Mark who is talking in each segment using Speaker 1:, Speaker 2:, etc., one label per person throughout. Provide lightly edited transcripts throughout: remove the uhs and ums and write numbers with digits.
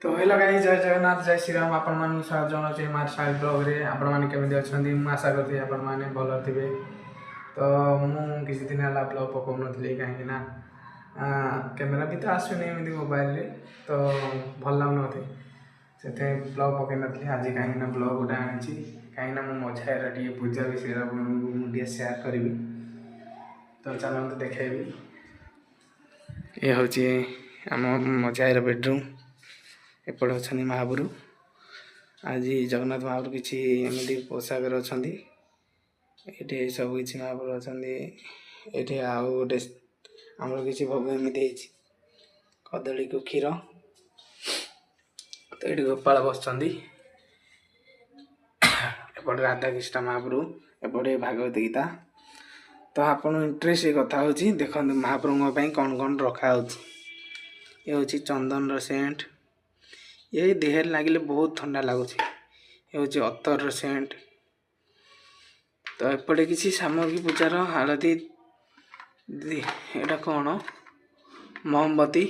Speaker 1: ତ hello guys, ଜୟ ଜଗନ୍ନାଥ, ଜୟ ଶ୍ରୀରାମ। ଆପଣମାନଙ୍କୁ ସ୍ୱାଗତ ଜଣାଉଛି ମାର୍ ସାଇଲ୍ ବ୍ଲଗ୍ରେ। ଆପଣମାନେ କେମିତି ଅଛନ୍ତି? ମୁଁ ଆଶା କରୁଛି ଆପଣମାନେ ଭଲ ଥିବେ। ତ ମୁଁ କିଛି ଦିନ ହେଲା ବ୍ଲଗ୍ ପକାଉନଥିଲି, କାହିଁକି ନା କ୍ୟାମେରା ବି ତ ଆସୁନି ଏମିତି ମୋବାଇଲରେ, ତ ଭଲ ଲାଗୁନଥାଏ, ସେଥିପାଇଁ ବ୍ଲଗ୍ ପକାଇ ନଥିଲି। ଆଜି କାହିଁକିନା ବ୍ଲଗ୍ ଗୋଟେ ଆଣିଛି, କାହିଁକିନା ମୁଁ ମଝାଏର ଟିକେ ପୂଜା ବିଷୟରେ ଆପଣଙ୍କୁ ମୁଁ ଟିକେ ସେୟାର କରିବି। ତ ଚାଲନ୍ତୁ, ଦେଖେଇବି। ଏ ହେଉଛି ଆମ ମଝାଏର ବେଡ଼ରୁମ୍। ଏପଟେ ଅଛନ୍ତି ମହାପ୍ରଭୁ। ଆଜି ଜଗନ୍ନାଥ ମହାପ୍ରଭୁ କିଛି ଏମିତି ପୋଷାକରେ ଅଛନ୍ତି। ଏଇଠି ସବୁ କିଛି ମହାପ୍ରଭୁ ଅଛନ୍ତି। ଏଇଠି ଆଉ ଗୋଟେ ଆମର କିଛି ଭୋଗ ଏମିତି ହେଇଛି, କଦଳୀକୁ କ୍ଷୀର। ତ ଏଇଠି ଗୋପାଳ ବସିଛନ୍ତି। ଏପଟେ ରାଧାକୃଷ୍ଣ ମହାପ୍ରଭୁ, ଏପଟେ ଭାଗବତ ଗୀତା। ତ ଆପଣ ଇଣ୍ଟରେଷ୍ଟ କଥା ହେଉଛି, ଦେଖନ୍ତୁ ମହାପ୍ରଭୁଙ୍କ ପାଇଁ କ'ଣ କ'ଣ ରଖାହେଉଛି। ଏ ହେଉଛି ଚନ୍ଦନର ସେଣ୍ଟ। ଏଇ ଦେହରେ ଲାଗିଲେ ବହୁତ ଥଣ୍ଡା ଲାଗୁଛି। ଏ ହେଉଛି ଅତରର ସେଣ୍ଟ। ତ ଏପଟେ କିଛି ସାମଗ୍ରୀ ପୂଜାର, ଆଳତି। ଏଇଟା କ'ଣ? ମହମବତୀ।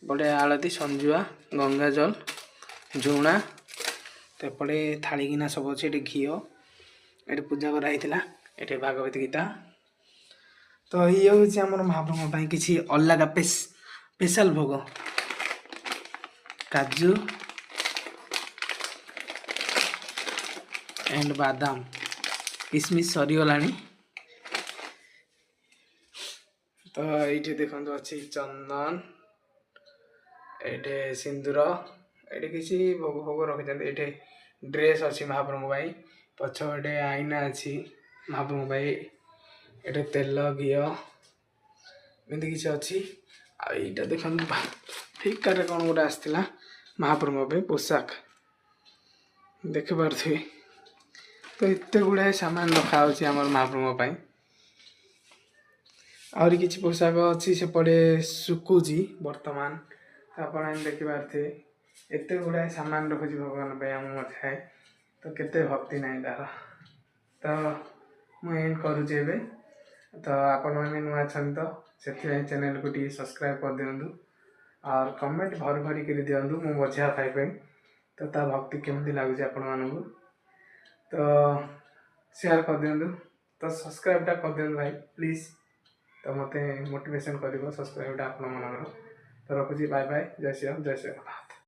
Speaker 1: ଏପଟେ ଆଳତି, ସଞ୍ଜୁଆ, ଗଙ୍ଗାଜଲ, ଝୁଣା। ତ ଏପଟେ ଥାଳି ଗିନା ସବୁ ଅଛି। ଏଠି ଘିଅ, ଏଠି ପୂଜା କରାହେଇଥିଲା। ଏଠି ଭାଗବତ ଗୀତା। ତ ଇଏ ହେଉଛି ଆମର ମହାପ୍ରଭୁଙ୍କ ପାଇଁ କିଛି ଅଲଗା ସ୍ପେଶାଲ ଭୋଗ, କାଜୁ ଆଣ୍ଡ ବାଦାମ, କିସମିସ୍ ସରିଗଲାଣି। ତ ଏଇଠି ଦେଖନ୍ତୁ, ଅଛି ଚନ୍ଦନ, ଏଇଠି ସିନ୍ଦୁର, ଏଇଠି କିଛି ଭୋଗ ଫୋଗ ରଖିଛନ୍ତି। ଏଇଠି ଡ୍ରେସ୍ ଅଛି ମହାପ୍ରଭୁଙ୍କ ପାଇଁ। ପଛ ଗୋଟେ ଆଇନା ଅଛି ମହାପ୍ରଭୁଙ୍କ ପାଇଁ। ଏଠି ତେଲ, ଘିଅ ଏମିତି କିଛି ଅଛି। ଆଉ ଏଇଟା ଦେଖନ୍ତୁ, ଫ୍ଲିପକାର୍ଟରେ କ'ଣ ଗୋଟେ ଆସିଥିଲା ମହାପ୍ରଭୁଙ୍କ ପାଇଁ ପୋଷାକ, ଦେଖିପାରୁଥିବେ। ତ ଏତେ ଗୁଡ଼ାଏ ସାମାନ ରଖାହେଉଛି ଆମର ମହାପ୍ରଭୁଙ୍କ ପାଇଁ। ଆହୁରି କିଛି ପୋଷାକ ଅଛି ସେପଟେ, ଶୁଖୁଛି ବର୍ତ୍ତମାନ। ତ ଆପଣ ଏମିତି ଦେଖିପାରୁଥିବେ, ଏତେ ଗୁଡ଼ାଏ ସାମାନ ରଖୁଛି ଭଗବାନ ପାଇଁ ଆମ ଥାଏ। ତ କେତେ ଭକ୍ତି ନାହିଁ ତାର। ତ ମୁଁ ଏଣ୍ଡ କରୁଛି ଏବେ। ତ ଆପଣମାନେ ନୂଆ ଅଛନ୍ତି, ତ ସେଥିପାଇଁ ଚ୍ୟାନେଲକୁ ଟିକେ ସବସ୍କ୍ରାଇବ୍ କରିଦିଅନ୍ତୁ ଆଉ କମେଣ୍ଟ ଭରି ଭରି କରି ଦିଅନ୍ତୁ ମୁଁ ମଝିଆ ଭାଇ ପାଇଁ। ତ ତା ଭକ୍ତି କେମିତି ଲାଗୁଛି ଆପଣମାନଙ୍କୁ, ତ ସେୟାର କରିଦିଅନ୍ତୁ। ତ ସବସ୍କ୍ରାଇବ୍ଟା କରିଦିଅନ୍ତୁ ଭାଇ, ପ୍ଲିଜ୍। ତ ମୋତେ ମୋଟିଭେସନ୍ କରିବ ସବସ୍କ୍ରାଇବ୍ଟା ଆପଣମାନଙ୍କର। ତ ରଖୁଛି, ବାଏ ବାଏ, ଜୟ ଶ୍ରୀରାମ, ଜୟ ଜଗନ୍ନାଥ।